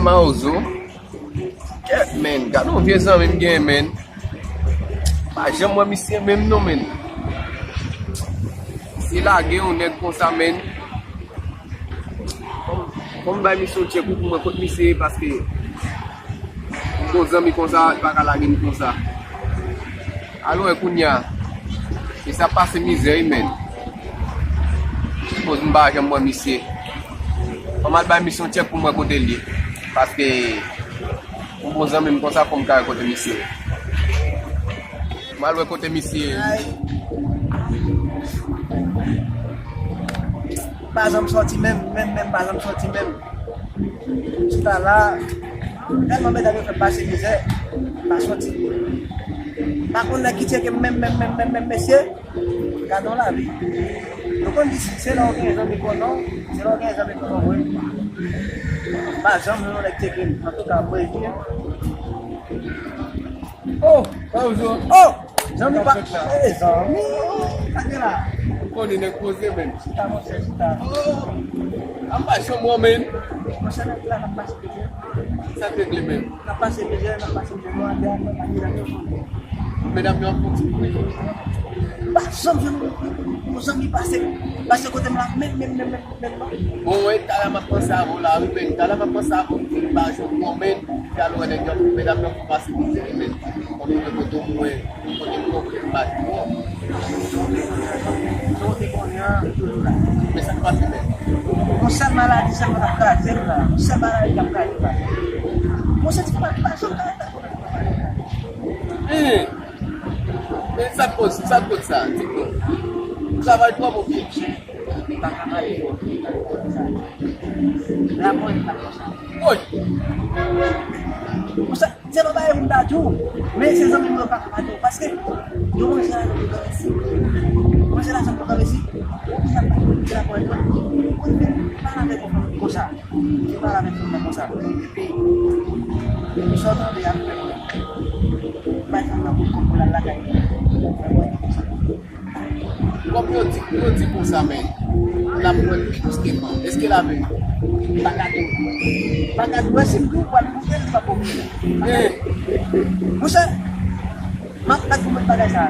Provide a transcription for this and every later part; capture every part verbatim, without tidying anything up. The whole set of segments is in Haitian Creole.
Mawozo. Kèt, men. Gade yon vye zanmi m gen, men. Pa janm wè misye menm non, men. Misye lage yon nèg konsa, men. Fò m, fò m bay misye yon tchèk pou mwen kot misye ye, paske yon bon zanmi konsa, li pa ka lage m konsa. Alò, e kounye a, misye ap pase mizè, wi, men. Sipoze m pa janm wè misye. Fò m al bay misye yon tchèk pou mwen kote l ye. Paske yon bon zanmi m konsa, fò m ka wè kote misye ye. M al wè kote misye ye. Pa janm sòti menm, menm, menm, pa janm sòti menm. Chita la, tèlman medam yo fè m pase mizè, m pa sòti. M pa konn nèg ki tcheke m menm, menm, menm, menm, menm, mesye. Gade yon lavi. Nou konn di se lè w gen zanmi konnen w, se lè w gen zanmi konnen w vre. M pa janm jwenn yon nèg tcheke m. Antouka, mwen, Oh! Sa ou zo? Oh! Zanmi pa. Sa fèt la. Eh, zanmi. Sa gen la. Ou konnen nèg poze menm. Chita, monchè, chita. Oh! An pa chanm ou, men. Monchè, nèg la, n ap pase mizè. Sa k regle menm? N ap pase mizè, n ap pase mizè. Nou ap de a fè pati la, nou. Medam yo ap fè ti kouri. M pa janm jwenn yon zanmi pase, pase kote m la, menm, menm, menm, menm. Bon, wè, talè m ap panse avè w la, wi, men. Talè m ap panse avè w, m fin pa jwenn w, men. Epi al wè nèg yo, medam yo ap pase mizè, men. Kote w ye, kote w mwen, kote m konnen m pa di w. Sa w te konnen an, li toujou la. Men sa k pase, men? Yon sèl maladi sèlman k ap kraze m la. Yon sèl maladi k ap kraze m la. Yon sèl ti maladi, pa janm ka rete. Hein. Men sa k koz, sa k koz sa, di m non. Ou travay twòp oubyen? Li pa ka pale twòp, li pa konn sa. Lapòl li pa konn sa. Woy! Konsa, se pa bagay pou m ta di w, men se zanmi m yo pa ka pale w, paske yo manje lajan pou travèse. Manje lajan pou travèse, ou oblije ap pale lapòl, ou vin pale avèk yon fanm konsa. Li pale avèk fanm nan konsa. Epi, epi sa w tande ap fè. Bay fanm nan kout kòb pou l al lakay li. Fè mwen konsa. Kòm yo di, yo di konsa, men. L ap pran plis ke fanm. Èske l ap vin? Pa ka di w. Pa ka di w, si m di w pral koute l, li p ap oblije. Eh. Monchè, m ap bat pou mèt bagay sa a.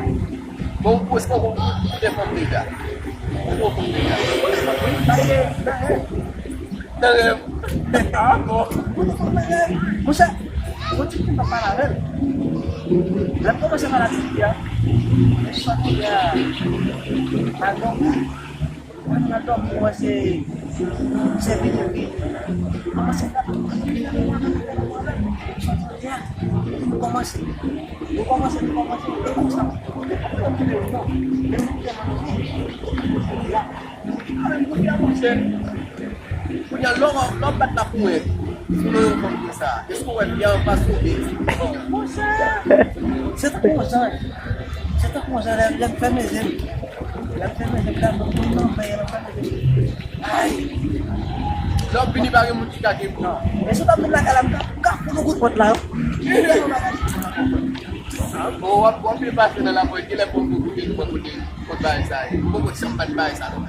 Bon, ou preske konn kote fanm deja. Ou konn deja. Nan rèv. Ah bon. Monchè, yon ti moun pa pale avè l. Lè m kòmanse pale avè li a, men swa kounye a, al dòmi. Mwen, m al dòmi, mwen se, se vini, vini. Mwen se la, nou kòmanse, nou kòmanse, nou kòmanse, e konsa. Kounye a, lè w, lè w bat la pou wè, sou non yon fanm konsa, èske w wè byen anfas ou byen? Monchè, se tankou yon zanj. Se tankou yon zanj, lè, lè m fèmen je m. Lè m fèmen je m, lè m fèmen je m. Ay! Lè w vini, pa gen moun ki ka gen non. E si w t ap vin lakay la, m t ap, m t ap fout ou kout pòt la. Ah, bon, w ap, w ap byen pase nan lapòt, genlè pou w koute, pou w koute, kote bagay sa ye. Ou poko janm bat bagay sa non.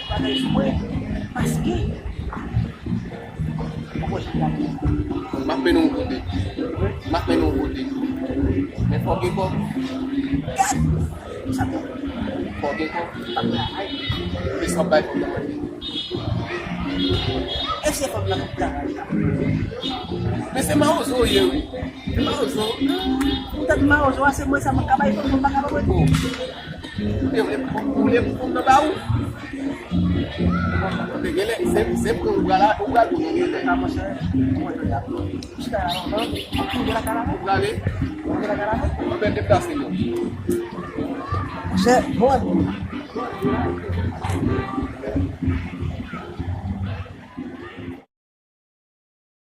Bagay sou mwen, paske. M ap mennen w kote. M ap mennen w kote. Men fò w gen kòb. Gad! Sa fè. Fò w gen kòb. Fè sa w bay fanm nan manje. Èske fanm nan p ap travay? Men se mawozo w ye, wi. Se mawozo. Poutèt mawozo a, se mwen sèlman k ka bay fanm, fanm pa ka ba mwen tou. Ou te vle pou, ou vle pou fanm nan ba ou? Ou te genlè, se, se pou ou pral, ou pral pou nou genlè. A, monchè, mwen te ap. Chita la lontan, m ap tonbe lakay la. Ou prale? Tonbe lakay la. Mwen mèt deplase non. Monchè, bon.